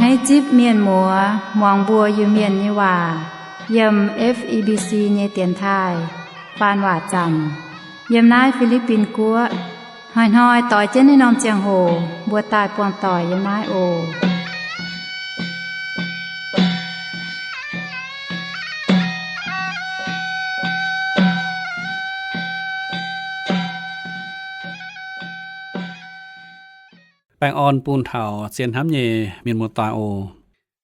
Naaiv zipv mienh muoz muangx mbuo Iu-Mienh nyei waac yiem F E B C nyei dienx taaih faan waac zaamc yiem naaiv Fi^li^bin Guoqv. Hnoi-hnoi doix jienv naaiv norm ziangh hoc mbuo daaih buangh doic yiem naaiv oc. Baengh orn bun taux zien hnamv nyei mienh muoz-doic oc.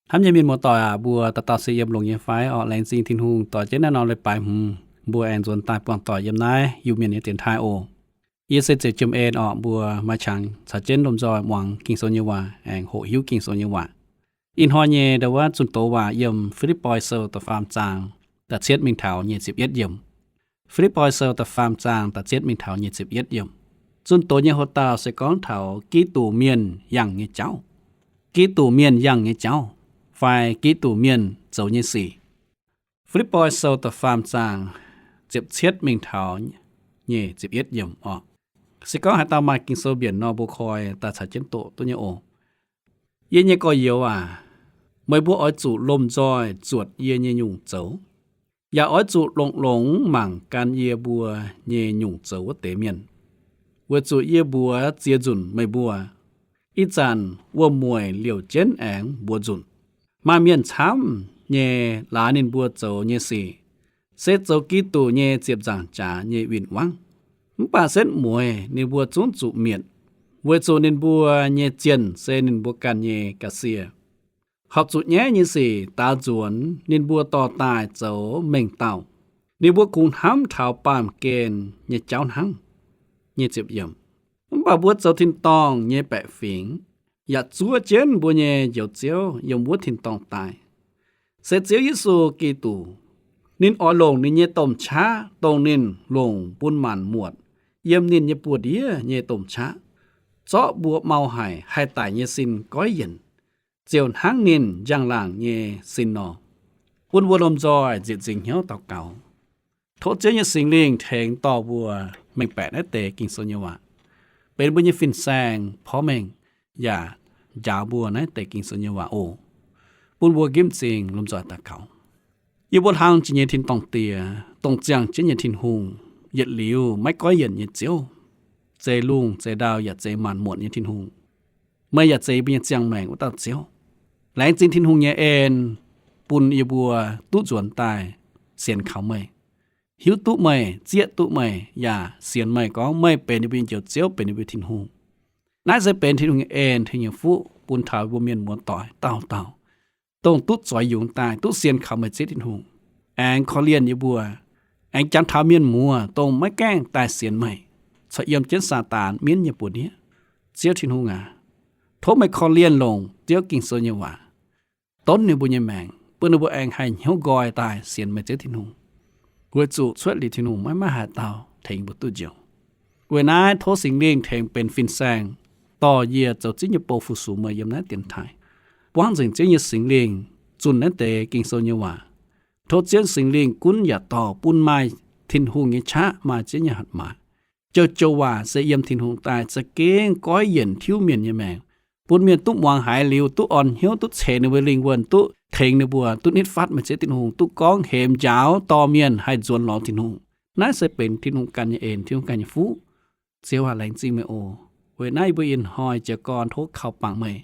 Hnamv nyei mienh muoz-doic aac, mbuo dauh dauh se yiem longx nyei fai? Orqc, laengz zingh Tin-Hungh doix jienv naaiv norm leiz-baaix hmz mbuo aengx nzuonx daaih buangh doic yiem naaiv Iu-Mienh nyei dienx taaih oc. Yie se Ziouc Jiem En orqc, mbuo maaih qangx caux jienv lomh nzoih muangx Ging-Sou nyei waac aengx hoqc hiuv Ging-Sou nyei waac. Ih hnoi nyei ndau wuov zunh doz waac yiem Fi^lipv^poi Sou da'faam zaang da'cietv mingh taux nyic ziepc yietv yiemc. Fi^lipv^poi Sou da'faam zaang da'cietv mingh taux nyic ziepc yietv yiemc. Zunh doz nyei hoc-dauh se gorngv taux Giduc Mienh yangh nyei jauv. Giduc Mienh yangh nyei jauv fai Giduc Mienh zoux nyei sic. Fi^lipv^poi Sou da'faam zaang ziepc cietv mingh taux nyic ziepc yietv yiemc orqc. Se gorngv haaix dauh maaih Ging-Sou mbienc nor, mbuo koi daaih caux jienv doqc duqv nyei oc. Yie nyei gorx-youz aac, meih mbuo oix zuqc lomh nzoih zuotc yie nyei nyungc zoux, yaac oix zuqc longx-longx mangc gan yie mbuo nyei nyungc zoux wuov deix mienh, weic zuqc yie mbuox ziex nzunc meih mbuo, ih zanc wuom-mueic liouc jienv aengx mbuox nzunc. Maaih mienh camv nyei laaix ninh mbuo zoux nyei sic se zoux Giduc nyei ziepc nzaangc jaax nyei win-wangv. Mv baac setv mueiz ninh mbuo zungv zuqc mietc, weic zuqc ninh mbuo nyei zienh se ninh mbuo ganh nyei ga'sie. Horpc zuqc nyaiv nyei sic daaux nzuonx ninh mbuo dorh daaih zoux mengh dauh. Ninh mbuo kungx hnamv taux baamh gen nyei jauv hnangv. Mv baac mbuo zoux tin-dorngh nyei baeqc fingx yaac zuov jienv mbuo nyei Njoux Ziouv yiem wuov tin-dorngh daaih, se Ziouv Yesu Giduc. Ninh oix longc ninh nyei domh qaqv, dongh ninh longc bun maanc muotc yiem ninh nyei buoz-ndiev nyei domh qaqv, zorqv mbuo mau haic haih daic nyei sin goiv yienc, ziouc hnangv ninh njang-laangc nyei sin nor. Bun mbuo lomh nzoih nzieqc nzingc hnyouv daux gaux. Tov Ziouv nyei Singx Lingh tengx dorh mbuo mengh baeqc naaiv deix Ging-Sou nyei waac, benx mbuo nyei fin-saeng porv mengh, yaac njaaux mbuo naaiv deix Ging-Sou nyei waac oc. Bun mbuo nqemh nzingc lomh nzoih daux gaux. Yie mbuo hlang jiex nyei tin-dorngh Diex, dongh ziangh jienv nyei Tin-Hungh, yietc liuz maiv goiv yienc nyei Ziouv, zeix lungh zeix ndau yaac zeix maanc muotc nyei Tin-Hungh. Meih yaac zeix mbuo nyei ziangh maengc wuov dauh Ziouv. Laengz zingh Tin-Hungh nyei en bun yie mbuo duqv nzuonx daaih sienx kaux meih, hiuv duqv meih, zieqv duqv meih, yaac sienx meih gorngv meih benx yie mbuo nyei Njoux Ziouv, benx yie mbuo nyei Tin-Hungh. Naaiv se benx Tin-Hungh nyei en, Tin-Hungh nyei fuqv bun taux mbuo mienh muoz-doic dauh dauh, dongh duqv zoix yungz daaih duqv sienx kaux meih Ziouv Tin-Hungh, aengx korv-lienh yie mbuo, aengx janx taux mienh muoz dongh maiv gaengh daaih sienx meih, corc yiem jienv Saadaan mienv nyei buoz-ndiev. Ziouv Tin-Hungh aac, tov meih korv-lienh longc Ziouv Ging-Sou nyei waac donv ninh mbuo nyei maengc, bun ninh mbuo aengx haih hnyouv nqoi daaih sienx meih Ziouv Tin-Hungh, weic zuqc cuotv liuz Tin-Hungh maiv maaih haaix dauh tengx mbuo duqv njoux. Weic naaiv tov Singx Lingh tengx benx fin-saeng dorh yie zoux zipv nyei bou fu-sux meih yiem naaiv dienx taaih. Buangv nzengc Ziouv nyei Singx Lingh zunh naaiv deix Ging-Sou nyei waac. Tov Ziouv Singx Lingh gunv yaac dorh bun maaih Tin-Hungh nyei qaqv, maaih Ziouv nyei hatc maaz. Joux-joux waac se yiem Tin-Hungh daaih za'gengh goiv yienc tiuv mienh nyei maengc, bun mienh duqv muangx haiz liuz duqv orn hnyouv, duqv ceix ninh mbuo lingh wuonh, duqv tengx ninh mbuo duqv nitv fatv meih Ziouv Tin-Hungh, duqv gorngv hemx njaaux dorh mienh haih nzuonx lorz Tin-Hungh. Naaiv se benx Tin-Hungh ganh nyei en, Tin-Hungh ganh nyei fuqv. Ziouv aac, laengz zingh meih oc. Weic naaiv yie mbuo ih hnoi jiez gorn tov kaux bangc meih.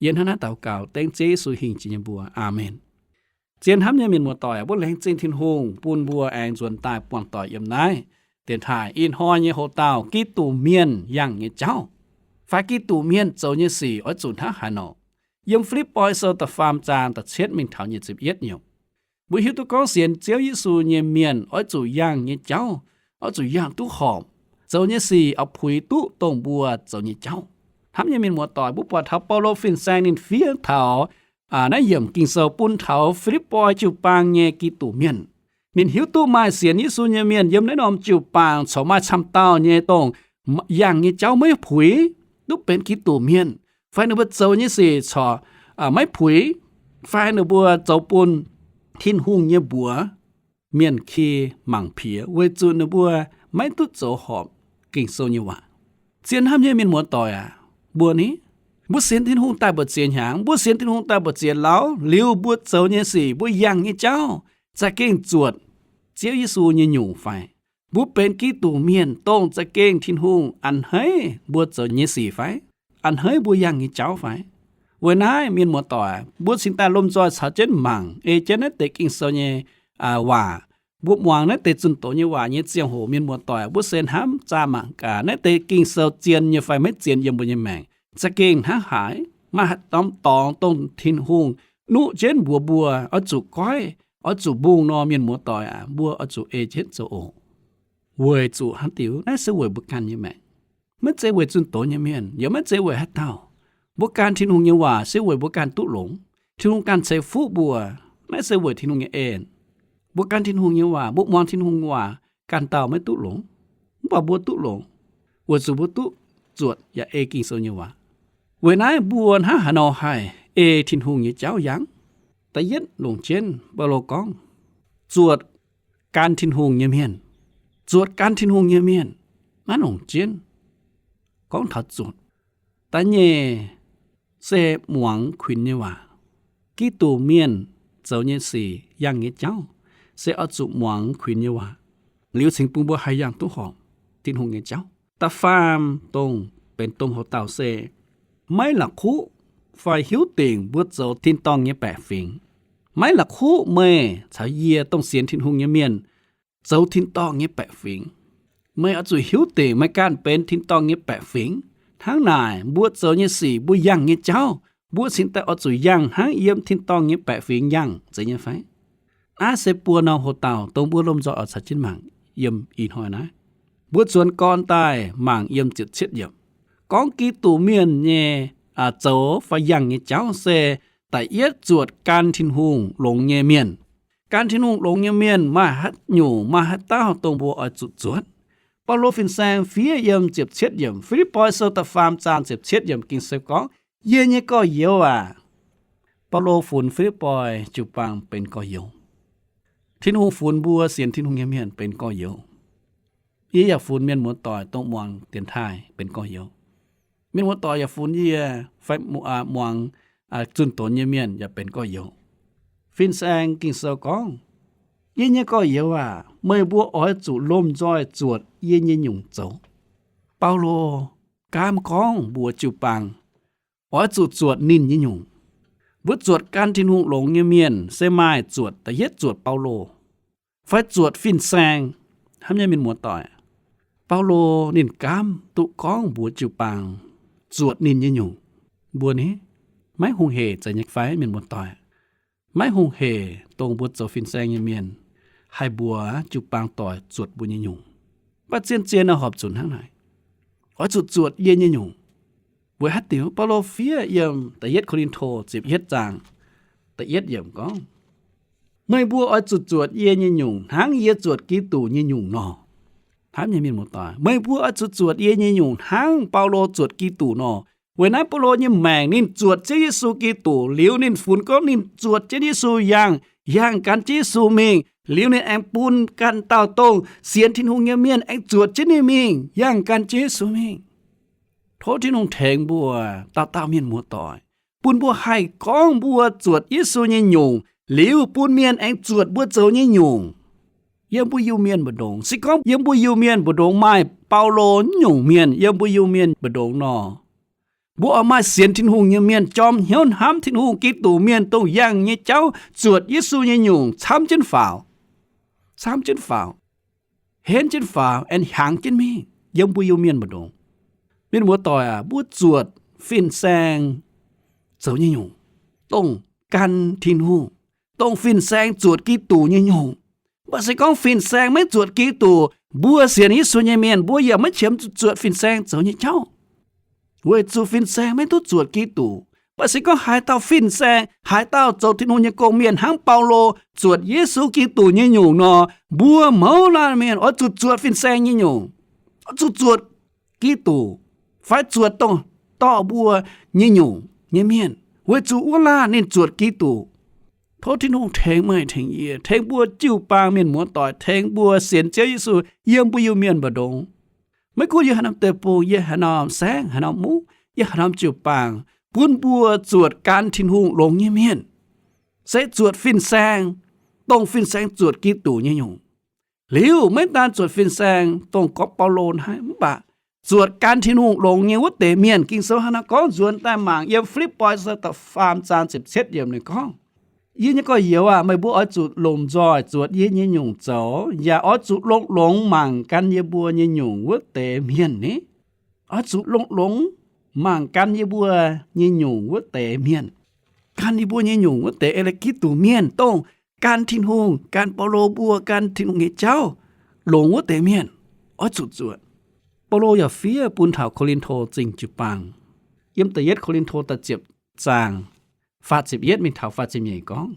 Yie hnangv naaiv daux gaux dengv Ziouv Yesu hingh jiex nyei mbuox. Aamen. Zien hnamv nyei mienh muoz-doic, mbuo laengz zingh Tin-Hungh bun mbuo aengx nzuonx daaih buangh doic yiem naaiv dienx taaih. Ih hnoi nyei hoc-dauh, Giduc Mienh yangh nyei jauv, fai Giduc Mienh zoux nyei sic oix zuqc hnangv haaix nor. Yiem Filipv Boi Sou da'faam zaang da'cietv mingh taux nyic ziepc yietv nyungc, mbuo hiuv duqv gorngv sienx Ziouv Yesu nyei mienh oix zuqc yangh nyei jauv, oix zuqc yangh duqv horpc, zoux nyei sic oix puix duqv dongh mbuo zoux nyei jauv. Hnamv nyei mienh muoz-doic, mbuo buatc taux Baulo fin-saeng ninh fiev taux naaiv yiemc Ging-Sou bun taux Filipv Boi jiu-baang nyei Giduc Mienh. Ninh hiuv duqv maaih sienx Yesu nyei mienh yiem naaiv norm jiu-baang corc maaih camv dauh nyei dongh yangh nyei jauv maiv puix, duqv benx Giduc Mienh, fai ninh mbuo zoux nyei sic corc maiv puix, fai ninh mbuo zoux bun Tin-Hungh nyei mbuox mienh ki mangc piex, weic zuqc ninh mbuo maiv duqv zoux horpc Ging-Sou nyei waac. Zien hnamv nyei mienh muoz-doic aac, mbuo ni, Mbuo sienx Tin-Hungh daaih mbu'ziex hnyangx, mbuo sienx Tin-Hungh daaih mbu'ziex lauh, liuz mbuo zoux nyei sic, mbuo yangh nyei jauv za'gengh zuotc Ziouv Yesu nyei nyungc fai? Mbuo benx Giduc Mienh dongh za'gengh Tin-Hungh a'hneiv mbuo zoux nyei sic fai? A'hneiv mbuo yangh nyei jauv fai? Weic naaiv mienh muoz-doic, mbuo cingx daaih lomh nzoih caux jienv mangc, ei jienv naaiv deix Ging-Sou nyei waac. Mbuo muangx naaiv deix zunh doz nyei waac nyei ziangh hoc, mienh muoz-doic, mbuo se hnamv zaah mangc gaax naaiv deix Ging-Sou zien nyei fai maiv zien yiem mbuo nyei maengc. Za'gengh hnangv haaix, maaih haaix norm dorngx dongh Tin-Hungh nuqv jienv mbuox mbuo oix zuqc goiv, oix zuqc mbungh nor, mienh muoz-doic aac, mbuo oix zuqc ei jienv zoux oc. Weic zuqc haaix diuc? Naaiv se weic mbuo ganh nyei maengc. Maiv zeiz weic zunh doz nyei mienh, yaac maiv zeiz weic haaix dauh. Mbuo gan Tin-Hungh nyei waac se weic mbuo ganh duqv longx. Tin-Hungh ganh ceix fuqv mbuo. Naaiv se weic Tin-Hungh nyei en. Mbuo gan Tin-Hungh nyei waac, mbuo muangx Tin-Hungh nyei waac, ganh dauh maiv duqv longx. Mv baac mbuo duqv longx, weic zuqc mbuo duqv zuotc yaac ei Ging-Sou nyei waac. Weic naaiv mbuo hnangv haaix nor haih ei Tin-Hungh nyei jauv yangh? Da'yietv longc jienv Baulo gorngv, zuotc gan Tin-Hungh nyei mienh. Zuotc gan Tin-Hungh nyei mienh. Naaiv longc jienv gorngv taux zuotc. Da'nyeic se muangx kuinx nyei waac. Giduc Mienh zoux nyei sic, yangh nyei jauv se oix zuqc muangx kuinx nyei waac, liuz cingx bun mbuo haih yangh duqv horpc Tin-Hungh nyei jauv. Da'faam dongh benx domh hoc-dauh se maiv la'kuqv fai hiuv dingc mbuo zoux tin-dorngh nyei baeqc fingx. Maiv la'kuqv meih caux yie dongh sienx Tin-Hungh nyei mienh zoux tin-dorngh nyei baeqc fingx. Meih oix zuqc hiuv dingc meih ganh benx tin-dorngh nyei baeqc fingx. Hnangv naaic, mbuo zoux nyei sic, mbuo yangh nyei jauv, mbuo cingx daaih oix zuqc yangh hnangv yiem tin-dorngh nyei baeqc fingx yangh, zeiz nyei fai? Naaiv se buo norm hoc-dauh dongh mbuo lomh nzoih oix caux jienv mangc yiem ih hnoi naaiv. Mbuo zuonx gorn daaih mangc yiem ziepc cietv yiemc, gorngv Giduc Mienh nyei zoux fai yangh nyei jauv se da'yietv zuotc gan Tin-Hungh longx nyei mienh. Gan Tin-Hungh longx nyei mienh maaih haaix nyungc, maaih haaix dauh dongh mbuo oix zuqc zuotc? Baulo fin-saeng fiev yiem ziepc cietv yiemc, Fi^lipv^poi Sou da'faam zaang ziepc cietv yiemc Ging-Sou gorngv, Yie nyei gorx-youz aac. Baulo funx Fi^lipv^poi jiu-baang benx gorx-youz. Tin-Hungh funx mbuo sienx Tin-Hungh nyei mienh benx gorx-youz. Yie yaac funx mienh muoz-doic dongh muangx dienx taaih benx gorx-youz. Mienh muoz-doic yaac funx yie fai muangx zunh donx nyei mienh yaac benx gorx-youz. Fin-saeng Ging-Sou gorngv, Yie nyei gorx-youz aac, meih mbuo oix zuqc lomh nzoih zuotc yie nyei nyungc zoux. Baulo gaamv gorngv mbuox jiu-baang, oix zuqc zuotc ninh nyei nyungc. Mbuo zuotc gan Tin-Hungh longx nyei mienh se maaih zuotc, da'yietv zuotc Baulo, fai zuotc fin-saeng, hnamv nyei mienh muoz-doic. Baulo ninh gaamv duqv gorngv mbuox jiu-baang zuotc ninh nyei nyungc. Mbuo ni, maiv hungh hec zeiz nyei fai, mienh muoz-doic? Maiv hungh hec dongh mbuo zoux fin-saeng nyei mienh haih mbuox jiu-baang doic zuotc mbuo nyei nyungc. Mv baac zien-zien nor horpc zuqc hnangv naaic, oix zuqc zuotc yie nyei nyungc. Weic haaix diuc? Baulo fiev yiem da'yietv Ko^lin^to ziepc yietv zaang da'yietv yiemc gorngv, Meih mbuo oix zuqc zuotc yie nyei nyungc hnangv yie zuotc Giduc nyei nyungc nor. Hnamv nyei mienh muoz-doic, meih mbuo oix zuqc zuotc yie nyei nyungc hnangv Baulo zuotc Giduc nor. Weic naaiv Baulo nyei maengc ninh zuotc Ziouv Yesu Giduc liuz ninh funx gorngv ninh zuotc jienv Yesu yangh, yangh gan Ziouv Yesu mingh, liuz ninh aengx bun ganh dauh dongh sienx Tin-Hungh nyei mienh aengx zuotc jienv ninh mingh, yangh gan Ziouv Yesu mingh. Tov Tin-Hungh tengx mbuo dauh dauh mienh muoz-doic, bun mbuo haih gorngv mbuo zuotc Yesu nyei nyungc liuz bun mienh aengx zuotc mbuo zoux nyei nyungc. Yiem mbuo Iu-Mienh mbu'ndongx, se gorngv yiem mbuo Iu-Mienh mbu'ndongx maaih Baulo nyungc mienh yiem mbuo Iu-Mienh mbu'ndongx nor, mbuo oix maaih sienx Tin-Hungh nyei mienh jorm hnyouv hnamv Tin-Hungh, Giduc mienh dongh yangh nyei jauv zuotc Yesu nyei nyungc camv jienv faaux. Camv jienv faaux, henv jienv faaux, aengx hiaangx jienv mingh yiem mbuo Iu-Mienh mbu'ndongx. Mienh muoz-doic aac, mbuo zuotc fin-saeng zoux nyei nyungc, dongh gan Tin-Hungh, dongh fin-saeng zuotc Giduc nyei nyungc. Mv baac se gorngv fin-saeng maiv zuotc Giduc, mbuo sienx Yesu nyei mienh mbuo yaac maiv qiemx zuqc zuotc fin-saeng zoux nyei jauv, weic zuqc fin-saeng maiv duqv zuotc Giduc. Mv baac se gorngv haaix dauh fin-saeng, haaix dauh zoux Tin-Hungh nyei gong-mienh hnangv Baulo zuotc Yesu Giduc nyei nyungc nor, mbuo mouz laanh mienh oix zuqc zuotc fin-saeng nyei nyungc, oix zuqc zuotc Giduc, fai zuotc dongh dorh mbuo nyei nyungc nyei mienh, weic zuqc wuov laanh ninh zuotc Giduc. Tov Tin-Hungh tengx meih tengx yie, tengx mbuo jiu-baang mienh muoz-doic, tengx mbuo sienx Ziouv Yesu yiem mbuo Iu-Mienh mbu'ndongx. Maiv gunv yiem haaix norm deic-bung, yiem haaix norm saengv, haaix norm mungv, yiem haaix norm jiu-baang, bun mbuo zuotc gan Tin-Hungh longx nyei mienh, se zuotc fin-saeng, dongh fin-saeng zuotc Giduc nyei nyungc. Liuz maiv daan zuotc fin-saeng dongh gorngv Baulo naaiv, mv baac zuotc gan Tin-Hungh longx nyei wuov deix mienh. Ging-Sou hnangv naaiv gorngv nzuonx daaih mangc yiem Fi^lipv^poi sou da'faam zaang ziepc cietv yiemc ninh gorngv, Yie nyei gorx-youz aac, meih mbuo oix zuqc lomc nzoih zuotc yie nyei nyungc zoux, yaac oix zuqc longx-longx mangc gan yie mbuo nyei nyungc wuov deix mienh ni. Oix zuqc longx-longx mangc gan yie mbuo nyei nyungc wuov deix mienh. Gan yie mbuo nyei nyungc wuov deix eix leiz Giduc mienh, dongh gan Tin-Hungh, gan Baulo mbuo, gan Tin-Hungh nyei jauv longx wuov deix mienh, oix zuqc zuotc. Baulo yaac fiev bun taux Ko^lin^to Zingh jiu-baang. Yiem da'yietv Ko^lin^to da'ziepc zaang faah ziepc yietv mingh taux faah ziepc nyeic gorngv,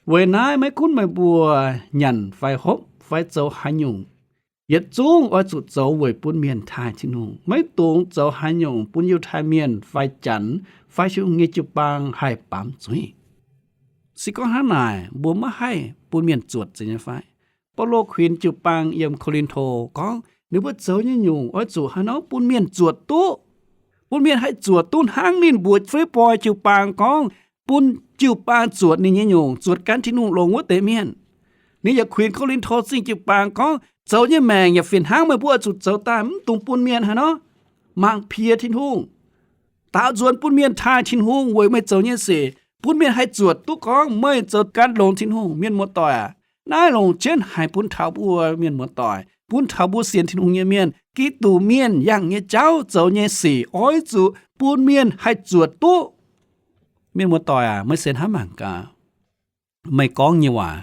Weic naaiv maiv gunv meih mbuo nyanc fai hopv fai zoux haaix nyungc, yietc zungv oix zuqc zoux weic bun mienh taaih Tin-Hungh. Maiv dungx zoux haaix nyungc bun Yiutai Mienh fai Janx fai Tin-Hungh nyei jiu-baang haih baamz zuiz. Se gorngv hnangv naaic, mbuo maiv haih bun mienh zuotc zeiz nyei fai? Baulo kuinx jiu-baang yiem Ko^lin^to gorngv ninh mbuo zoux nyei nyungc oix zuqc haaix nor bun mienh zuotc duqv, bun mienh haih zuotc duqv hnangv ninh mbuox Fi^lipv^poi jiu-baang gorngv bun jiu-baang zuotc ninh nyei nyungc, zuotc gan Tin-Hungh longx wuov deix mienh. Ninh yaac kuinx Ko^lin^to Zingh jiu-baang gorngv, Zoux nyei maengc yaac fih hnangv, meih mbuo oix zuqc zoux daaih, mv dungx bun mienh haaix nor mangc piex Tin-Hungh. Daaux nzuonx bun mienh taaih Tin-Hungh weic meih zoux nyei sic, bun mienh haih zuotc duqv gorngv meih zoux gan longx Tin-Hungh. Mienh muoz-doic aac, naaiv longc jienv haic bun taux mbuo mienh muoz-doic, bun taux mbuo sienx Tin-Hungh nyei mienh. Giduc mienh yangh nyei jauv, zoux nyei sic oix zuqc bun mienh haih zuotc duqv. Mienh muoz-doic aac, meih se hnamv mangc gaax, meih gorngv nyei waac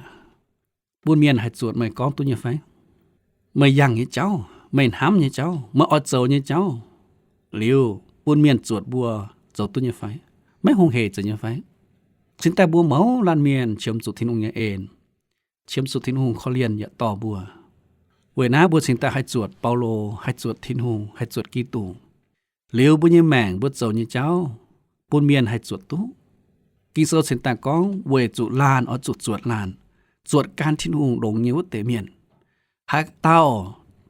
bun mienh haih zuotc meih gorngv duqv nyei fai? Meih yangh nyei jauv, meih hnamv nyei jauv, meih oix zoux nyei jauv, liuz bun mienh zuotc mbuo zoux duqv nyei fai? Maiv hungh heic zeiz nyei fai? Cingx daaih mbuo mouz laanh mienh qiemx zuqc Tin-Hungh nyei en, qiemx zuqc Tin-Hungh korv-lienh yaac dorh mbuo. Weic naaiv mbuo cingx daaih haih zuotc Baulo, haih zuotc Tin-Hungh, haih zuotc Giduc. Liuz mbuo nyei maengc, mbuo zoux nyei jauv, bun mienh haih zuotc duqv. Ging-Sou cingx daaih gorngv weic zuqc laanh oix zuqc zuotc laanh, zuotc gan Tin-Hungh longx nyei wuov deix mienh. Haaix dauh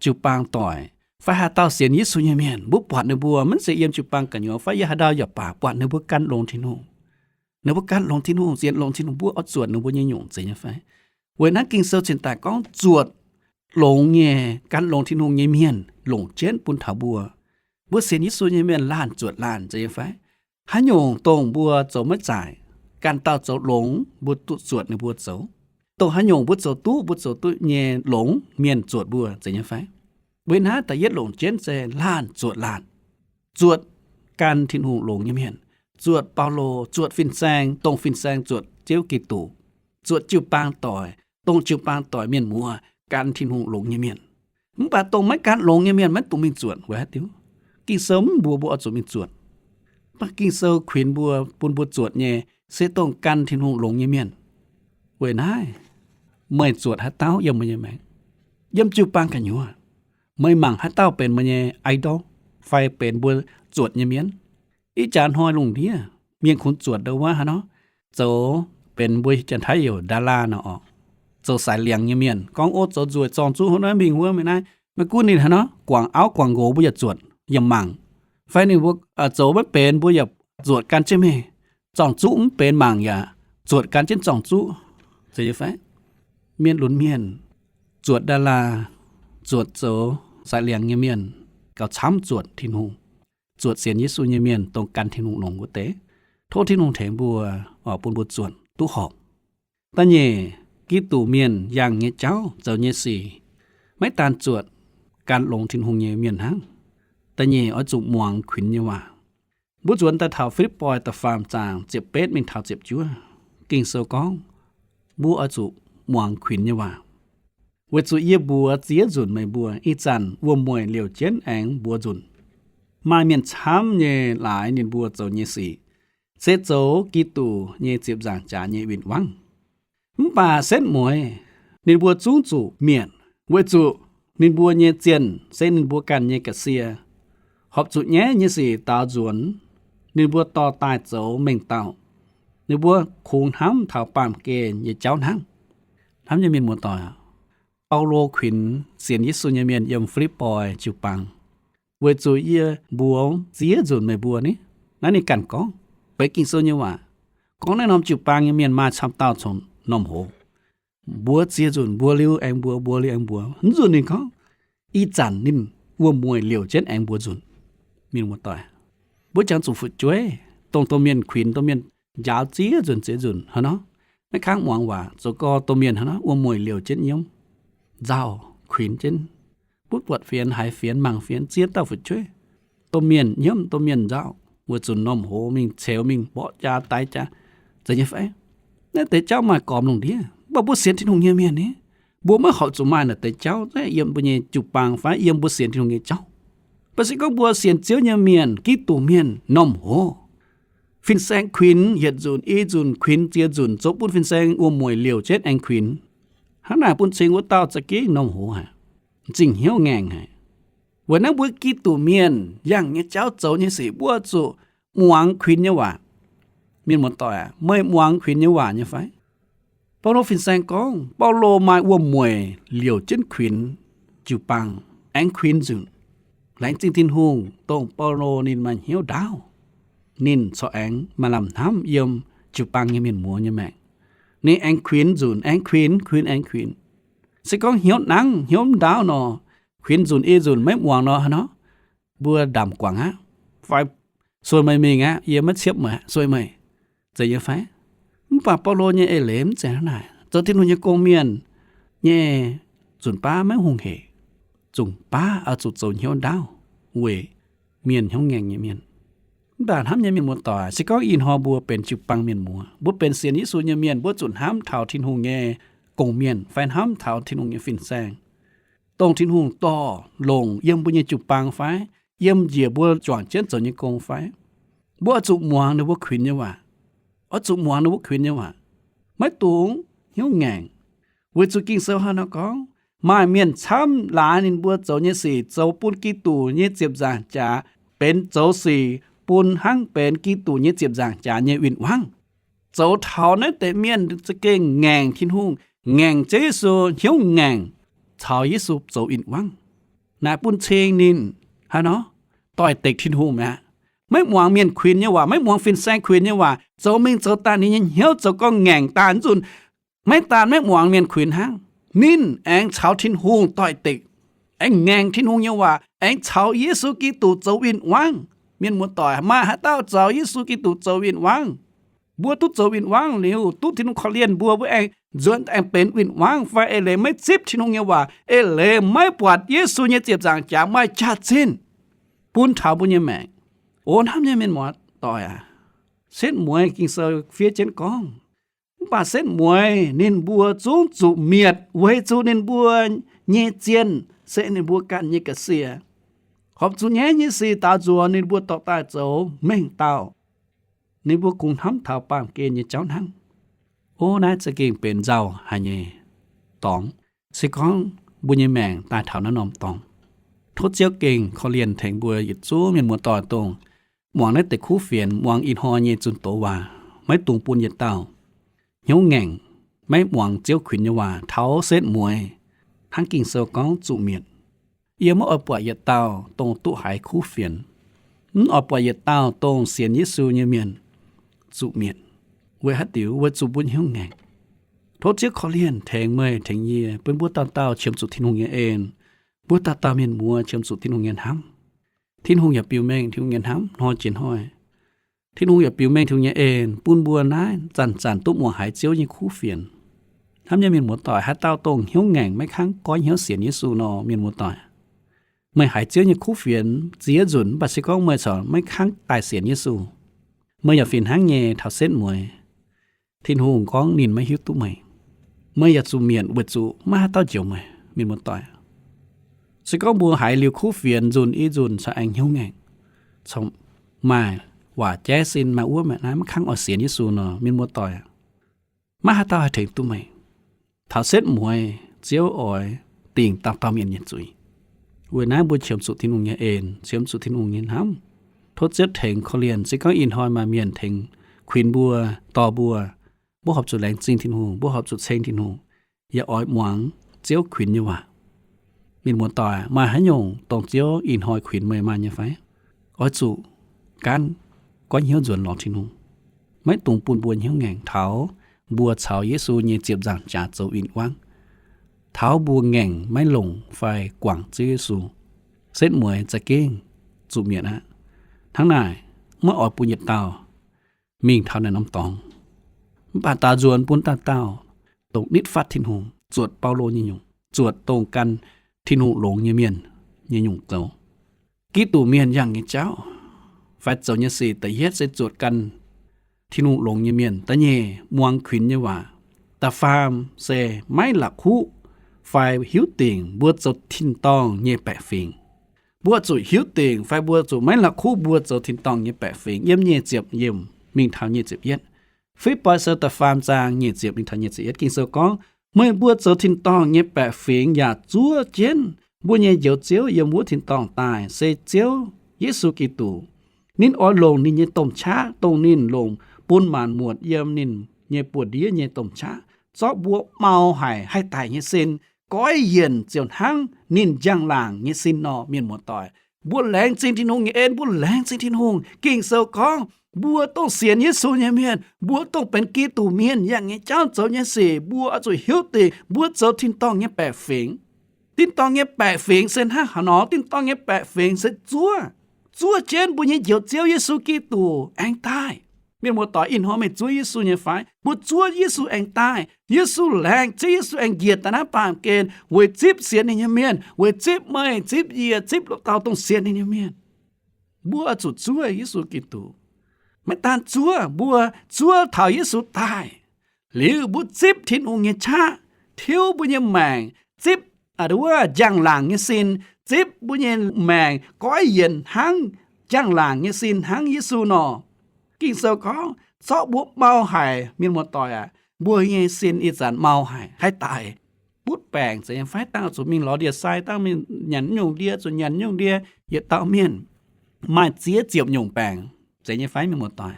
jiu-baang doic fai haaix dauh sienx Yesu nyei mienh, mbuo buatc ninh mbuo maiv zeiz yiem jiu-baang gu'nyuoz fai yiem haaix ndau yaac baac, buatc ninh mbuo gan longx Tin-Hungh. Ninh mbuo gan longx Tin-Hungh, sienx longx Tin-Hungh, mbuo oix zuotc ninh mbuo nyei nyungc zeiz nyei fai? Weic naaiv Ging-Sou cingx daaih gorngv zuotc longx nyei, gan longx Tin-Hungh nyei mienh longc jienv bun taux mbuo. Mbuo sienx Yesu nyei mienh laanh zuotc laanh zeiz nyei fai? Haaix nyungc dongh mbuo zoux maiv zaaic, ganh dauh zoux longx, mbuo duqv zuotc ninh mbuo zoux. Dongh haaix nyungc mbuo zoux duqv, mbuo zoux duqv nyei longx, mienh zuotc mbuo zeiz nyei fai? Weic naaiv da'yietv longc jienv se laanh zuotc laanh. Zuotc gan Tin-Hungh longx nyei mienh, zuotc Baulo, zuotc fin-saeng, dongh fin-saeng zuotc Ziouv Giduc, zuotc jiu-baang doic, dongh jiu-baang doic mienh muoz, gan Tin-Hungh longx nyei mienh. Mv baac dongh maiv gan longx nyei mienh maiv dungx mingh zuotc. Weic haaix diuc? Ging-Sou mv mbuox mbuo oix zuqc mingh zuotc. Mv baac Ging-Sou kuinx mbuo, bun mbuo zuotc nyei se dongh gan Tin-Hungh longx nyei mienh. Weic naaiv, meih zuotc haaix dauh yiem meih nyei maengc? Yiem jiu-baang gu'nyuoz, meih mangc haaix dauh benx meih nyei idol fai benx mbuo zuotc nyei mienh? Ih jaax hnoi lungh ndiev mienh kungx zuotc ndau wuov haaix nor, zoux benx mbuo Janx-Taiv heuc ดารา nor oc, zoux saaix liangx nyei mienh, gorngv o zoux nzueic zorng-zuqv haaix nor mingh wuov mingh naaiv, maiv gunv ninh haaix nor guangc auv guangc nqox mbuo yaac zuotc yaac mangc, fai ninh mbuo zoux maiv benx mbuo yaac zuotc gan jienv mingh, zorng-zuqv mv benx mangc yaac zuotc gan jienv zorng-zuqv, zeiz nyei fai? Mienh lunx mienh zuotc ดารา, zuotc zoux saaix liangx nyei mienh gauh camv zuotc Tin-Hungh, zuotc sienx Yesu nyei mienh dongh gan Tin-Hungh longx wuov deix. Tov Tin-Hungh tengx mbuo oc, bun mbuo zuotc duqv horpc. Da'nyeic, Giduc mienh yangh nyei jauv, zoux nyei sic, maiv daan zuotc gan longx Tin-Hungh nyei mienh hnangv. Da'nyeic, oix zuqc muangx kuinx nyei waac. Mbuo nzuonx daaih taux Fi^lipv^poi da'faam zaang ziepc betv mingh taux ziepc juov, Ging-Sou gorngv mbuo oix zuqc muangx kuinx nyei waac. Weic zuqc yie mbuox ziex nzunc meih mbuo, ih zanc wuom-mueic liouc jienv aengx mbuox nzunc. Maaih mienh camv nyei laaix ninh mbuo zoux nyei sic se zoux Giduc nyei ziepc nzaangc jaax nyei win-wangv. Mv baac setv mueiz ninh mbuo zungv zuqc mietc, weic zuqc ninh mbuo nyei zienh se ninh mbuo ganh nyei ga'sie, horpc zuqc nyaiv nyei sic daaux nzuonx. Ninh mbuo dorh daaih zoux mengh dauh. Ninh mbuo kungx hnamv taux baamh gen nyei jauv hnangv. Hnamv nyei mienh muoz-doic, Baulo kuinx sienx Yesu nyei mienh yiem Fi^lipv^poi jiu-baang, weic zuqc yie mbuox ziex nzunc meih mbuo ni, naaiv ninh ganh gorngv, beiv Ging-Sou nyei waac. Gorngv naaiv norm jiu-baang nyei mienh maaih camv dauh congx norm hoz. Mbuox ziex nzunc mbuox liuz aengx mbuox, mbuox liuz aengx mbuox. Mv nzunc ninh gorngv, ih zanc ninh wuom-mueic liouc jienv aengx mbuox nzunc. Mienh muoz-doic, mbuo jangx zuqc fu'jueiv, dongh domh mienh kuinx domh mienh njaaux ziex nzunc ziex nzunc hnangv nor. Maiv kangv muangx waac, zoux gorx domh mienh hnangv nor wuom-mueic liouc jienv nyiemv, nzauh kuinx jienv, butv buatc fienx, haiz fienx, mangc fienx, ziex dauh fu'jueiv. Domh mienh nyiemv, domh mienh nzauh, weic zuqc norm hoz mingh ceux mingh mborqv jaa daix jaa, zeiz nyei fai? Naaiv deix jauv maaih gormx lungh ndiev, mv baac mbuo sienx Tin-Hungh nyei mienh ni, mbuo maiv horpc zuqc maaih naaiv deix jauv yiem mbuo nyei jiu-baang fai yiem mbuo sienx Tin-Hungh nyei jauv. Mv baac se gorngv mbuo sienx Ziouv nyei mienh, Giduc mienh, norm hoz, fin-saeng kuinx yietc nzunc i nzunc, kuinx ziex nzunc, zoux bun fin-saeng wuom-mueic liouc jienv aengx kuinx, hnangv naaic bun cing wuov dauh za'gengh norm hoz haic, zingh hnyouv ngaengc haic. Weic naaiv mbuo Giduc mienh yangh nyei jauv, zoux nyei sic, mbuo zuqc muangx kuinx nyei waac. Mienh muoz-doic aac, meih muangx kuinx nyei waac nyei fai? Baulo fin-saeng gorngv, Baulo maaih wuom-mueic liouc jienv kuinx jiu-baang, aengx kuinx nzunc. Laengz zingh Tin-Hungh, dongh Baulo ninh maaih hnyouv ndaauv, ninh corc aengx maaih lamh hnamv yiem jiu-baang nyei mienh muoz nyei maengc. Ninh aengx kuinx nzunc, aengx kuinx, kuinx, aengx kuinx. Se gorngv hnyouv nangv, hnyouv mv ndaauv nor, kuinx nzunc i nzunc maiv muangx nor, haaix nor, mbuo ndamc guangc aqv, fai sueih meih mingh aqv, yie maiv ciepv meih, sueih meih, zeiz nyei fai? Mv baac Baulo nyei eix leiz mv zeiz hnangv naaic. Zoux Tin-Hungh nyei gong-mienh nyei nzunc baav maiv hungh hec. Nzunc baav oix zuqc zoux hnyouv ndaauv weic mienh hnyouv ngaengc nyei mienh. Mv baac hnamv nyei mienh muoz-doic, se gorngv ih hnoi mbuo benx jiu-baang mienh muoz, mbuo benx sienx Yesu nyei mienh, mbuo zuqc hnamv taux Tin-Hungh nyei gong-mienh fai hnamv taux Tin-Hungh nyei fin-saeng, dongh Tin-Hungh dorh longc yiem mbuo nyei jiu-baang fai yiem njiec mbuo juangc jienv zoux nyei gong fai, mbuo oix zuqc muangx ninh mbuo kuinx nyei waac. Oix zuqc muangx ninh mbuo kuinx nyei waac, maiv dungx hnyouv ngaengc. Weic zuqc Ging-Sou hnangv nor gorngv, maaih mienh camv laaix ninh mbuo zoux nyei sic zoux bun Giduc nyei ziepc nzaangc jaax benx zoux sic bun hnangv benx Giduc nyei ziepc nzaangc jaax nyei win-wangv. Zoux taux naaiv deix mienh za'gengh ngaengc Tin-Hungh, ngaengc Ziouv Yesu, hnyouv ngaengc caux Yesu zoux win-wangv. Naaic bun cing ninh haaix nor? Doix-dekc Tin-Hungh mi'aqv. Maiv muangx mienh kuinx nyei waac, maiv muangx fin-saeng kuinx nyei waac, zoux mingh zoux daaih ninh nyei hnyouv zoux gorngv ngaengc daaih nzunc. Maiv daan maiv muangx mienh kuinx hnangv, ninh aengx caux Tin-Hungh doix-dekc, aengx ngaengc Tin-Hungh nyei waac, aengx caux Yesu Giduc zoux win-wangv. Mienh muoz-doic, maaih haaix dauh caux Yesu Giduc zoux win-wangv? Mbuo duqv zoux win-wangv liuz, duqv Tin-Hungh korv-lienh mbuo, mbuo aengx nzuonx aengx benx win-wangv fai eix leiz maiv zipv Tin-Hungh nyei waac, eix leiz maiv buatc Yesu nyei ziepc nzaangc jaax maaih jaax-zinh bun taux mbuo nyei maengc. O hnamv nyei mienh muoz-doic aac, setv mueiz Ging-Sou fiev jienv gorngv, mv baac setv mueiz ninh mbuo zungv zuqc mietc weic zuqc ninh mbuo nyei zienh se ninh mbuo ganh nyei ga'sie. Horpc zuqc nyaiv nyei sic daaux nzuonx ninh mbuo dorh daaih zoux mengh dauh. Ninh mbuo kungx hnamv taux baamh gen nyei jauv hnangv. O naaiv za'gengh benx nzauh haic nyei dorngx. Se gorngv mbuo nyei maengc daaih taux naaiv norm dorngx, tov Ziouv gengh korv-lienh tengx mbuo yietc zungv mienh muoz-doic dongh muangx naaiv deix kuv fienx, muangx ih hnoi nyei zunh doz waac, maiv dungx bun yietc dauh hnyouv ngaengc, maiv muangx Ziouv kuinx nyei waac taux setv mueiz, hnangv Ging-Sou gorngv zuqc mietc. Yie maiv oix buatc yietc dauh dongh duqv haiz kuv fienx, mv oix buatc yietc dauh dongh sienx Yesu nyei mienh zuqc mietc. Weic haaix diuc? Weic zuqc mbuo hnyouv ngaengc. Tov Ziouv korv-lienh tengx meih tengx yie, bun mbuo dauh dauh qiemx zuqc Tin-Hungh nyei en. Mbuo dauh dauh mienh muoz qiemx zuqc Tin-Hungh nyei hnamv. Tin-Hungh yaac biux mengh Tin-Hungh nyei hnamv hnoi jiex hnoi. Tin-Hungh yaac biux mengh Tin-Hungh nyei en bun mbuo naaiv zanc-zanc duqv muangx haiz Ziouv nyei kuv fienx. Hnamv nyei mienh muoz-doic, haaix dauh dongh hnyouv ngaengc maiv kangv goiv hnyouv sienx Yesu nor, mienh muoz-doic, meih haiz Ziouv nyei kuv fienx ziex nzunc mv baac se gorngv meih corc maiv kangv daaih sienx Yesu, meih yaac fih hnangv nyei taux setv mueiz. Tin-Hungh gorngv ninh maiv hiuv duqv meih. Meih yaac zuqc mietc weic zuqc maiv haaix dauh njoux meih, mienh muoz-doic. Se gorngv mbuo haiz liuz kuv fienx nzunc i nzunc corc aengx hnyouv ngaengc, corc maaih waac jaiv sin maaih wuov maaih naaiv maiv kangv oix sienx Yesu nor, mienh muoz-doic, maiv haaix dauh haih tengx duqv meih. Taux setv mueiz Ziouv oix dingc dauh dauh mienh nyei zuiz. Weic naaiv mbuo qiemx zuqc Tin-Hungh nyei en, qiemx zuqc Tin-Hungh nyei hnamv. Tov Ziouv tengx korv-lienh, se gorngv ih hnoi maaih mienh tengx kuinx mbuo, dorh mbuo, mbuo horpc zuqc laengz zingh Tin-Hungh, mbuo horpc zuqc ceng Tin-Hungh, yaac oix muangx Ziouv kuinx nyei waac. Mienh muoz-doic, maaih haaix nyungc dongh Ziouv ih hnoi kuinx meih maaih nyei fai? Oix zuqc gaanv goiv hnyouv nzuonx lorz Tin-Hungh. maiv dungx bun mbuo hnyouv ngaengc taux mbuo caux Yesu nyei ziepc nzaangc jaax zoux win-wangv, taux mbuo ngaengc maiv longc fai guangc Ziouv Yesu, setv mueiz za'gengh zuqc mietc aqv. Hnangv naaic, maiv oix bun yietc dauh mingh taux naaiv norm dorngx. Mv baac daaux nzuonx bun dauh dauh dongh nitv fatv Tin-Hungh, zuotc Baulo nyei nyungc, zuotc dongh gan Tin-Hungh longx nyei mienh nyei nyungc zoux. Giduc mienh yangh nyei jauv fai zoux nyei sic da'yietv se zuotc gan Tin-Hungh longx nyei mienh. Da'nyeic, muangx kuinx nyei waac. Da'faam se maiv la'kuqv fai hiuv dingc mbuo zoux tin-dorngh nyei baeqc fingx. Mbuo zuqc hiuv dingc fai mbuo zuqc maiv la'kuqv mbuo zoux tin-dorngh nyei baeqc fingx. Yiem nyic ziepc yiemc mingh taux nyic ziepc yietv. Fipv Boi Sou da'faam zaang nyic ziepc mingh taux nyic ziepc yietv Ging-Sou gorngv, meih mbuo zoux tin-dorngh nyei baeqc fingx yaac zuov jienv mbuo nyei Njoux Ziouv yiem wuov tin-dorngh daaih, se Ziouv Yesu Giduc. Ninh oix longc ninh nyei domh qaqv, dongh ninh longc bun maanc muotc yiem ninh nyei buoz-ndiev nyei domh qaqv, zorqv mbuo mau haic haih daic nyei sin goiv yienc ziouc hnangv ninh njang-laangc nyei sin nor. Mienh muoz-doic, mbuo laengz zingh Tin-Hungh nyei en, mbuo laengz zingh Tin-Hungh. Ging-Sou gorngv, mbuo dongh sienx Yesu nyei mienh, mbuo dongh benx Giduc mienh yangh nyei jauv zoux nyei sic, mbuo oix zuqc hiuv dingc mbuo zoux tin-dorngh nyei baeqc fingx. Tin-dorngh nyei baeqc fingx se hnangv haaix nor? Tin-dorngh nyei baeqc fingx se zuov, zuov jienv mbuo nyei Njoux Ziouv Yesu Giduc aengx daaih. Mienh muoz-doic, ih hnoi meih zuov Yesu nyei fai? Mbuo zuov Yesu aengx daaih. Yesu laengz, Ziouv Yesu aengx njiec daaih naaiv baamh gen weic zipv sienx ninh nyei mienh, weic zipv meih, zipv yie, zipv dauh dongh sienx ninh nyei mienh. Mbuo zuqc zuov Yesu Giduc. Maiv daan zuov, mbuo zuov taux Yesu daaih liuz, mbuo zipv Tin-Hungh nyei qaqv tiuv mbuo nyei maengc, zipv wuov njang-laangc nyei sin, zipv mbuo nyei maengc goiv yienc hnangv njang-laangc nyei sin, hnangv Yesu nor. Ging-Sou gorngv, zorqv mbuo mau haic. Mienh muoz-doic aac, mbuo nyei sin ih zanc mau haic, haih daic. Butv baengc zeiz nyei fai? Dangh zuqc mingh lorz ndie-sai, dangh mingh nyanc nyungc ndie, zuqc nyanc nyungc ndie, yietc dauh mienh maaih ziex ziepc nyungc baengc, zeiz nyei fai, mienh muoz-doic?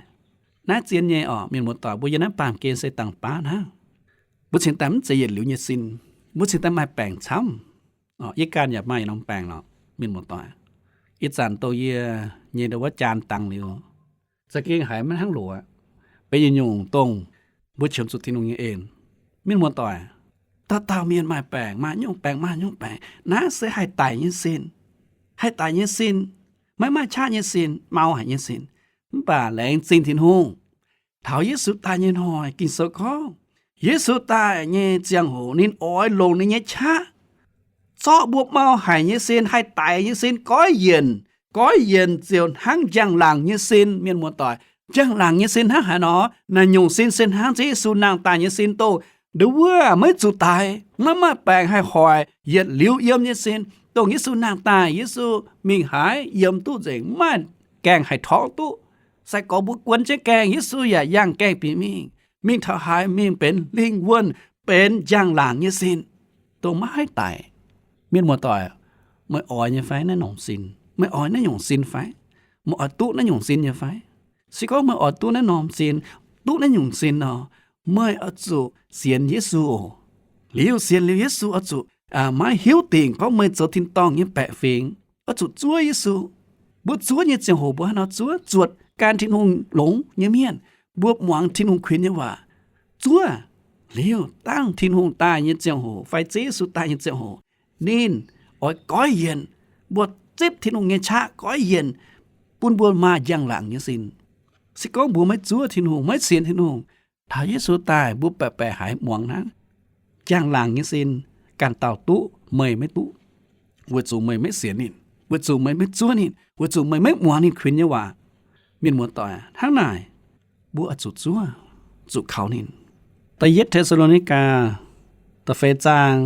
Naaiv zien nyei orqc, mienh muoz-doic. Mbuo yiem naaiv baamh gen se dangh baav hnangv. Mbuo cingx daaih mv zeiz yietc liuz nyei sin, mbuo cingx daaih maaih baengc camv. Yie ganh yaac maaih norm baengc lorqc, mienh muoz-doic. Ih zanc dongh yie nyei ndo wuov jaan dangx liuz, za'gengh haiz maiv hnangv loz aqv. Benx yietc nyungc dongh mbuo qiemx zuqc Tin-Hungh nyei en. Mienh muoz-doic, dauh dauh mienh maaih baengc, maaih nyungc baengc, maaih nyungc baengc, naaiv se haih daic nyei sin. Haih daic nyei sin, maiv maaih qaqv nyei sin, mau haic nyei sin. Mv baac laengz zingh Tin-Hungh, taux Yesu daaih nyei hnoi, Ging-Sou gorngv, Yesu daaih nyei ziangh hoc ninh oix longc ninh nyei qaqv zorqv mbuo mau haic nyei sin, haih daic nyei sin goiv yienc. Goiv yienc ziouc hnangv njang-laangc nyei sin. Mienh muoz-doic, njang-laangc nyei sin hnangv haaix nor? Naaiv nyungc sin se hnangv Ziouv Yesu nangh daaih nyei sin, dongh nduov wuov maiv zuqc daic, maiv maaih baengc haih hoic, yietc liuz yiem nyei sin, dongh Yesu nangh daaih, Yesu mingh haaix yiem duqv nzengc, maiv maaih gaengh haih torngv duqv. Sai-gorx mbuo guon jienv gaengh, Yesu yaac yangh gaengh bieqc mingh. Mingh taux haaix mingh benx lingh wuonh, benx njang-laangc nyei sin, dongh maiv haih daic. Mienh muoz-doic, meih oix nyei fai naaiv norm sin? Meih oix naaiv nyungc sin fai? Meih oix duqv naaiv nyungc sin nyei fai? Se gorngv meih oix duqv naaiv norm sin, duqv naaiv nyungc sin nor, meih oix zuqc sienx Yesu oc. Liuz sienx liuz Yesu oix zuqc maiv hiuv dingc gorngv meih zoux tin-dorngh nyei baeqc fingx, oix zuqc zuov Yesu. Mbuo zuov nyei ziangh hoc mbuo haaix nor zuov? Zuotc gan Tin-Hungh longx nyei mienh, mbuo muangx Tin-Hungh kuinx nyei waac, zuov. Liuz dangh Tin-Hungh daaih nyei ziangh hoc fai Ziouv Yesu daaih nyei ziangh hoc, ninh oix goiv yienc, mbuo zipv Tin-Hungh nyei qaqv goiv yienc, bun mbuo maaih njang-laangc nyei sin. Se gorngv mbuo maiv zuov Tin-Hungh, maiv sienx Tin-Hungh, taux Yesu daaih mbuo baeqc baeqc haiz muangx hnangv. Njang-laangc nyei sin ganh dauh duqv, meih maiv duqv, weic zuqc meih maiv sienx ninh, weic zuqc meih maiv zuov ninh, weic zuqc meih maiv muangx ninh kuinx nyei waac. Mienh muoz-doic, hnangv naaic mbuo oix zuqc zuov, zuqc kaux ninh. Da'yietv Te^saa^lo^ni^gaa da'feix zaang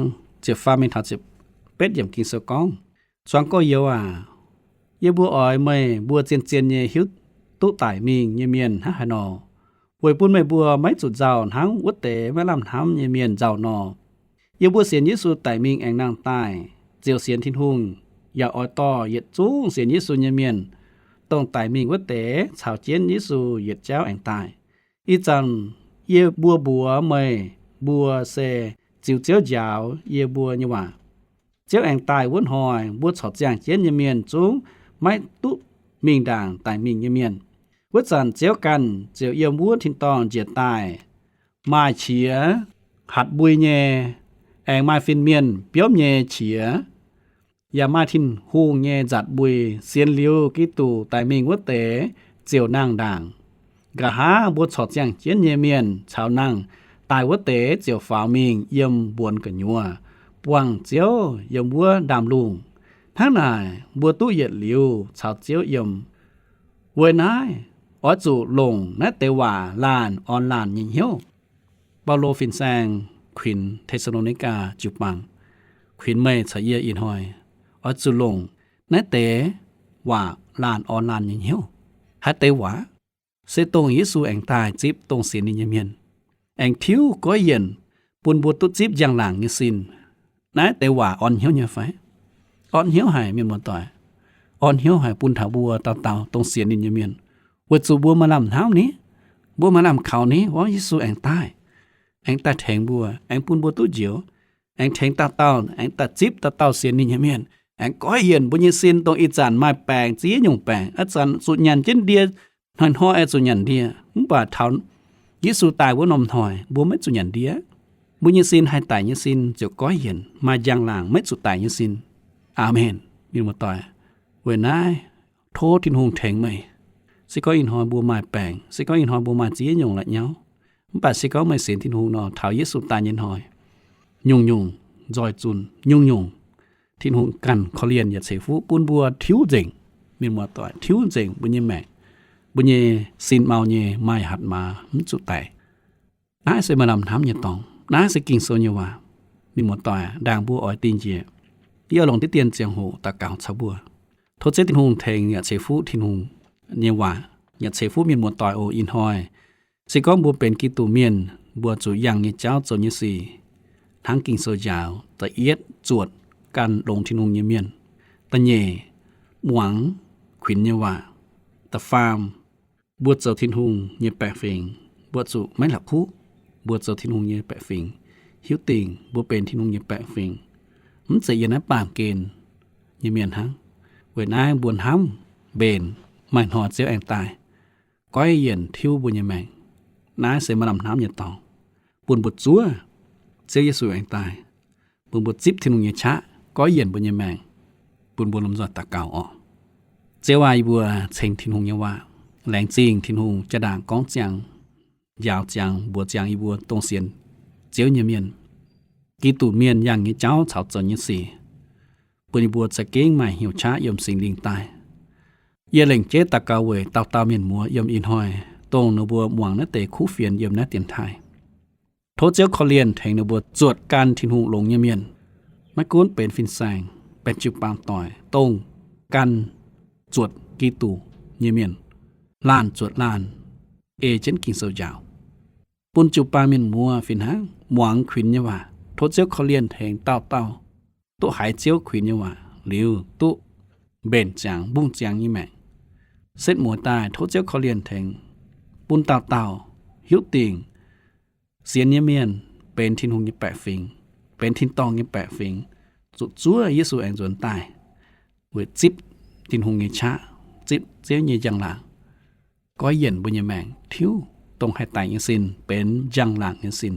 ziepc faam mingh taux ziepc betv yiemc Ging-Sou gorngv, Zuangx gorx-youz aac, yie mbuo oix meih mbuo zien-zien nyei hiuv duqv daic mingh nyei mienh hnangv haaix nor. Weic bun meih mbuo maiv zuqc nzauh hnangv wuov deix maiv lamh hnamv nyei mienh nzauh nor. Yie mbuo sienx Yesu daic mingh aengx nangh daaih, ziouc sienx Tin-Hungh, yaac oix dorh yietc zungv sienx Yesu nyei mienh, dongh daic mingh wuov deix, caux jienv Yesu yietc jauv aengx daaih. Ih zanc yie mbuo mbuox meih mbuo se ziux Ziouv njaaux yie mbuo nyei waac. Ziouv aengx daaih wuov hnoi, mbuo corc ziangh jienv nyei mienh zungv maiv duqv mingh ndaangc daic mingh nyei mienh. Wuov zanc Ziouv ganh ziouc yiem wuov tin-dorngh njiec daaih, maaih qiex hatc mbui nyei, aengx maaih fin-mienh biomv nyei qiex, yaac maaih Tin-Hungh nyei nzatc mbui. Sienx liuz Giduc daic mingh wuov deix ziouc nangh ndaangc. Nqa'haav mbuo corc ziangh jienv nyei mienh caux nangh daaih wuov deix ziouc faaux mingh yiem mbuonx gu'nyuoz buangh Ziouv yiem wuov ndaamv-lungh. Hnangv naaic mbuo duqv yietc liuz caux Ziouv yiem. Weic naaiv, oix zuqc longc naaiv deix waac laanh orn laanh nyei hnyouv. Baulo fin-saeng kuinx Te^saa^lo^ni^gaa jiu-baang, kuinx meih caux yie ih hnoi, oix zuqc longc naaiv deix waac laanh orn laanh nyei hnyouv. Haaix deix waac? Se dongh Yesu aengx daaih zipv dongh sienx ninh nyei mienh, aengx tiuv goiv yienc bun mbuo duqv zipv njang-laangc nyei sin. Naaiv deix waac orn hnyouv nyei fai? Orn hnyouv haic, mienh muoz-doic. Orn hnyouv haic bun taux mbuo dauh dauh dongh sienx ninh nyei mienh, weic zuqc mbuo maaih lamh hnamv ni, mbuo maaih lamh kaux ni, orv, Yesu aengx daaih, aengx daaih tengx mbuo, aengx bun mbuo duqv njoux, aengx tengx dauh dauh, aengx daaih zipv dauh dauh sienx ninh nyei mienh, aengx goiv yienc mbuo nyei sin dongh ih zanc maaih baengc, ziex nyungc baengc. Ih zanc zuqc nyanc jienv ndie, hnoi-hnoi oix zuqc nyanc ndie. Mv baac taux Yesu daaih wuov norm hnoi mbuo maiv zuqc nyanc ndie. Mbuo nyei sin haih daic nyei sin ziouc goiv yienc, maaih njang-laangc maiv zuqc daic nyei sin. Aamen. Mienh muoz-doic, weic naaiv tov Tin-Hungh tengx meih. Se gorngv ih hnoi mbuo maaih baengc, se gorngv ih hnoi mbuo maaih ziex nyungc la'nyauv, mv baac se gorngv meih sienx Tin-Hungh nor, taux Yesu daaih nyei hnoi, nyungc-nyungc nzoih zunh, nyungc-nyungc Tin-Hungh ganh korv-lienh yaac ceix fuqv bun mbuo tiuv nzengc. Mienh muoz-doic, tiuv nzengc mbuo nyei maengc, mbuo nyei sin mau nyei maaih hatc maaz mv zuqc daic. Naaiv se maaih lamh hnamv nyei dorngx. Naaiv se Ging-Sou nyei waac. Mienh muoz-doic, ndaangc mbuo oix dingh njiec, yie oix longc diqv dien ziangh hoc daux gaux caux mbuo. Tov Ziouv Tin-Hungh tengx yaac ceix fuqv Tin-Hungh nyei waac, yaac ceix fuqv mienh muoz-doic oc. Ih hnoi se gorngv mbuo benx Giduc mienh, mbuo zuqc yangh nyei jauv zoux nyei sic hnangv Ging-Sou njaaux, da'yietv, zuotc gan longx Tin-Hungh nyei mienh. Da'nyeic, muangx kuinx nyei waac. Da'faam, mbuo zoux Tin-Hungh nyei baeqc fingx, mbuo zuqc maiv la'kuqv mbuo zoux Tin-Hungh nyei baeqc fingx, hiuv dingc mbuo benx Tin-Hungh nyei baeqc fingx, mv zeiz yiem naaiv baamh gen nyei mienh hnangv. Weic naaiv mbuo hnamv mbenc maaih hnoi Ziouv aengx daaih, goiv yienc tiuv mbuo nyei maengc. Naaiv se maaih lamh hnamv nyei dorngx bun mbuo zuov Ziouv Yesu aengx daaih, bun mbuo zipv Tin-Hungh nyei qaqv goiv yienc mbuo nyei maengc, bun mbuo lomh nzoih daux gaux oc. Ziouv aac, yie mbuo ceng Tin-Hungh nyei waac. Laengz zingh Tin-Hungh jaa-ndaangc gorngv ziangx, njaaux ziangx, mbuox ziangx yie mbuo dongh sienx Ziouv nyei mienh, Giduc mienh yangh nyei jauv caux zoux nyei sic, bun yie mbuo za'gengh maaih hnyouv qaqv yiem Singx Lingh daaih. Yie lengc jeiv daux gaux weic dauh dauh mienh muoz yiem ih hnoi, dongh ninh mbuo muangx naaiv deix kuv fienx yiem naaiv dienx taaih. Tov Ziouv korv-lienh tengx ninh mbuo zuotc gan Tin-Hungh longx nyei mienh, maiv gunv benx fin-saeng, benx jiu-baang doic, dongh gan zuotc Giduc nyei mienh, laanh zuotc laanh ei jienv Ging-Sou njaaux, bun jiu-baang mienh muoz fih hnangv muangx kuinx nyei waac. Tov Ziouv korv-lienh tengx dauh dauh duqv haiz Ziouv kuinx nyei waac liuz duqv mbenc ziangx mbungv ziangx nyei maengc. Setv mueiz daaih tov Ziouv korv-lienh tengx bun dauh dauh hiuv dingc sienx nyei mienh benx Tin-Hungh nyei baeqc fingx, benx tin-dorngh nyei baeqc fingx, zuqc zuov Yesu aengx nzuonx daaih, weic zipv Tin-Hungh nyei qaqv, zipv Ziouv nyei njang-laangc, goiv yienc mbuo nyei maengc, tiuv dongh haih daic nyei sin benx njang-laangc nyei sin,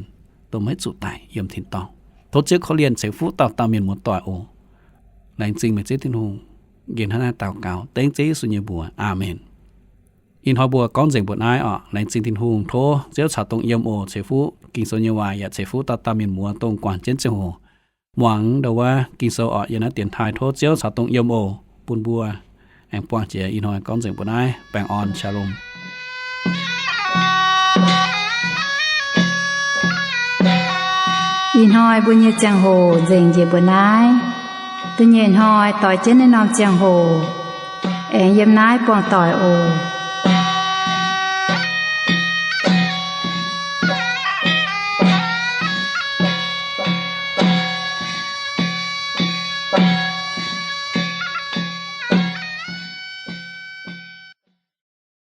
dongh maiv zuqc daic yiem tin-dorngh. Tov Ziouv korv-lienh ceix fuqv dauh dauh mienh muoz-doic oc. Laengz zingh meih Ziouv Tin-Hungh. Yie hnangv naaiv daux gaux dengv Ziouv Yesu nyei mbuox. Aamen. Ih hnoi mbuo gorngv nzengc mbuo naaiv oc. Laengz zingh Tin-Hungh. Tov Ziouv caux dongh yiem oc. Ceix fuqv Ging-Sou nyei waac yaac ceix fuqv dauh dauh mienh muoz dongh guangc jienv ziangh hoc muangx ndau wuov Ging-Sou oc. Yiem naaiv dienx taaih tov Ziouv caux dongh yiem oc. Bun mbuo aengx buangh jiex ih hnoi gorngv nzengc mbuo naaiv. Baengh orn, shalom. Ih hnoi mbuo nyei ziangh hoc nzengc njiec mbuo naaiv. Da'nyeic hnoi doix jienv naaiv norm ziangh hoc aengx yiem naaiv buangh doic oc.